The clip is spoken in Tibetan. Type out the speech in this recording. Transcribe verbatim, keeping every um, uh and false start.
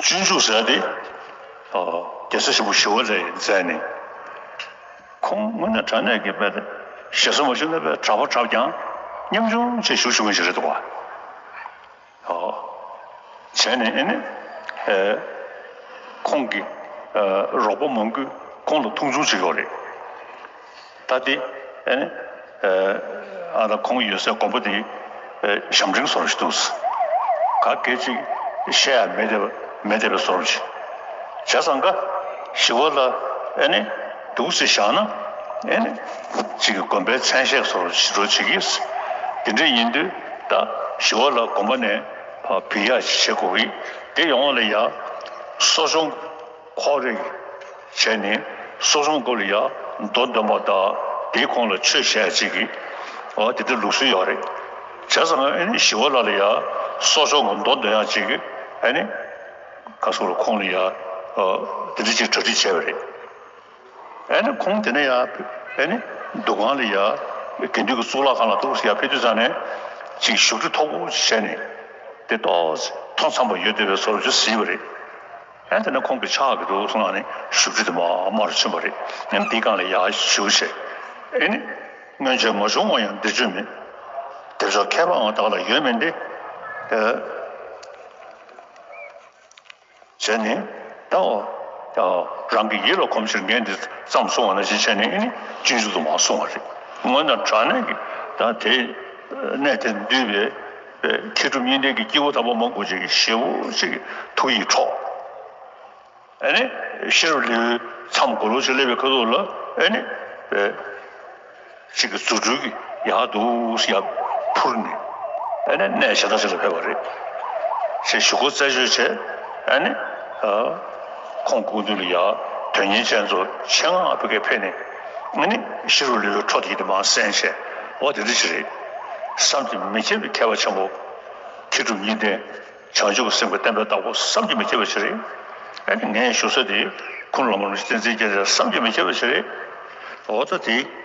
སྤྱོད་འཇུག་ཟེར་ཏེ། ཨ། རྒྱལ་སྲས་ཆེན་པོ་ཞི་བ་ལྷས་མཛད་ནས། ཁོང་དངོས་གནས་དྲང་གནས་ཀྱི་དཔེ་ཞེ་ས་མ་ཞུ་ན་དཔེ་གྲྭ་པ་གྲྭ་རྐྱང་ཉམ་ཆུང་བྱས་བཞུགས་བཞུགས་མཁན་ཞིག་རེད་འདུག་བ། ཨོ། བྱས་ནས་ཨེ་ནི། ཨེ། ཁོང་གི། ཨེ། རོགས་པ་མང་པོས་ཁོང་ལ་མཐོང་ཆུང་བྱེད་ཀྱི་ཡོད་རེད། ད་དེ་ཨེ་ནི། ཨེ། ཨ་ད་ཁོང་ཡོད་སའི་དགོན་པ་དེ། ཨེ། ཞབས་འདྲེན་བཟོ་འདྲ་ཞིག་འདུག་ག་གེ་ཅིག་བཤད་ཡ་མེད་བསྡད་པ་མེད་བསྡད་པའི་བཟོ་འདྲ་ཞིག་བྱས་ཙང་ཀ་ཞི་བ་ལྷ་ཨེ་ནི་འདུག་སེ་བཞག་ན་ཨེ་ནི་ཅིག་གི་དགོན་པའི་མཚན་ཤས་བཟོ་འདྲ་ཞིག་འགྲོ་བྱེད་ཀྱི། དེ་འདྲ་ཡིན་དུས་ད་ཞི་བ་ལྷ་དགོན་པ་ནས་ཕར་བུད་ཡག་ཅིག་བྱེད་དགོས་ཀྱི། དེ་ཡོང་བ་ལ་ཡ་གསོ་སྦྱོང་ཁོག་རེ་བྱས་ནས་གསོ་སྦྱོང་སྐོར་ལ་ཡ་མདོ་འདོན་པ་དང་དེའི་ཁོངས་ལ་ཆོས་བཤད་ཡ་ཅིག་གི། འོ་དེ་འདྲ་ལུགས་སྲོལ་ཡོད་རེད། བྱས་ཙང་ཨེ་ནི་ཞི་བ་ལྷ་ལ་ཡ་གསོ་སྦྱོང་གི་མདོ་འདོན་ཡ་ཅིག་གི་ཨེ་ནི། ཁ་སོ་ལ་ཁོང་ལ་ཡ། ཨ། དེ་འདྲ་ཅིག་གྲ་སྒྲིག་བྱས་པ་རེད། ཨེ་ནི་ཁོང་དེ་ནས་ཡ། ཨེ་ནི་འདུ་ཁང་ལ་ཡ། དགེ་འདུན་གྱི་གཙུག་ལག་ཁང་ལ་འདུག་སེ་ཡ་ཕེབས་དུས་ཙང་ནས་ཅིག་བཞུགས་ཁྲི་མཐོ་པོ་ཞིག་བྱས་ནས་དེ་ཏོག་ཙམ་མཐོ་འཚམ་པ་ཡོད་བསྡད་པའི་བཟོ་འདྲ་ཅིག་གཟིགས་པ་རེད། ཨེ་དེ་ནས་ཁོང་གི་ཕྱག་གི་འདུག་སེ་ངང་ནས་བཞུགས་ཁྲི་དེ་མར་མར་ཕྱིན་པ་རེད། ཨེ་དེའི་སྒང་ལ་ཡ་བཞུགས་བྱས། ཨེ་ནི། སྔོན་ཆད་མ་བྱུང་བ་ཡང་འདིར་བྱུང་མེད། དེ་ཚོ་མཁས་པའང་བདག་ལ་ཡོད་མིན་ཏེ། ཨེ། བྱས་ནས་ད་འོ། རང་གི་ཡིད་ལ་གོམས་ཕྱིར་ངས་འདི་ཙམ་གསུངས་པ་ནང་བཞིན་བྱས་ནས་ཨེ་ནི་སྤྱོད་འཇུག་ཏུ་མར་གསུངས་པ་རེད། དངོས་གནས་དྲང་གནས་ཀྱི་ད་དེ་གནས་དེར་འདུས་པའི་མཁས་གྲུབ་གཉིས་ལྡན་གྱི་སྐྱེས་བུ་དམ་པ་མང་པོ་ཅིག་གི་ཞེ་པོ་ཅིག་གི་ཐུགས་ཡིད་འཕྲོག་ཨེ་ནི་ཤེས་རབ་ལེའུའི་མཚམས་གོ་ལོ་ཅིག་སླེབས་པའི་ཁ་ཐུག་ལ་ཨེ་ནི། གཅིག་གི་རྫུ་འཕྲུལ་གྱིས་ཡར་འདུག་སེ་ཡར་འཕུར་ནས་ཨ་ནི་གནས་གཞན་དག་ཅིག་ལ་ཕེབས་པ་རེད། ཞེས་ཞུ་སྒོ་རྩད་གཅོད་བྱས། ཨ་ནི། ཨ། ཁོང་སྐུ་མདུན་ལ་ཡར་དོན་གཉེར་ཅན་ཚོ་ཆེད་མངགས་ཕ་གིར་ཕེབས་ནས་ཨ་ནི་ཤེས་རབ་ལེའུའི་འཕྲོ་དེ་དེ་མར་གསན་བྱས། འོ་དེ་འདྲ་ཅིག་རེད། བསམ་གྱིས་མི་ཁྱབ་པའི་མཁས་པ་ཆེན་པོ་མཁས་གྲུབ་གཉིས་ལྡན། བྱང་ཆུབ་ཀྱི་སེམས་ཀྱི་བསྟན་པའི་བདག་པོ་བསམ་གྱིས་མི་ཁྱབ་པ་ཞིག་རེད། ཨ་ནི་ངས་ཞུ་ས་དེ་ཀུན་སློང་མ་ལུས་བསྟན་འཛིན་རྒྱལ་མཚན་བསམ་གྱིས་མི་ཁྱབ་པ་ཞིག་རེད། འོ་ད་དེ་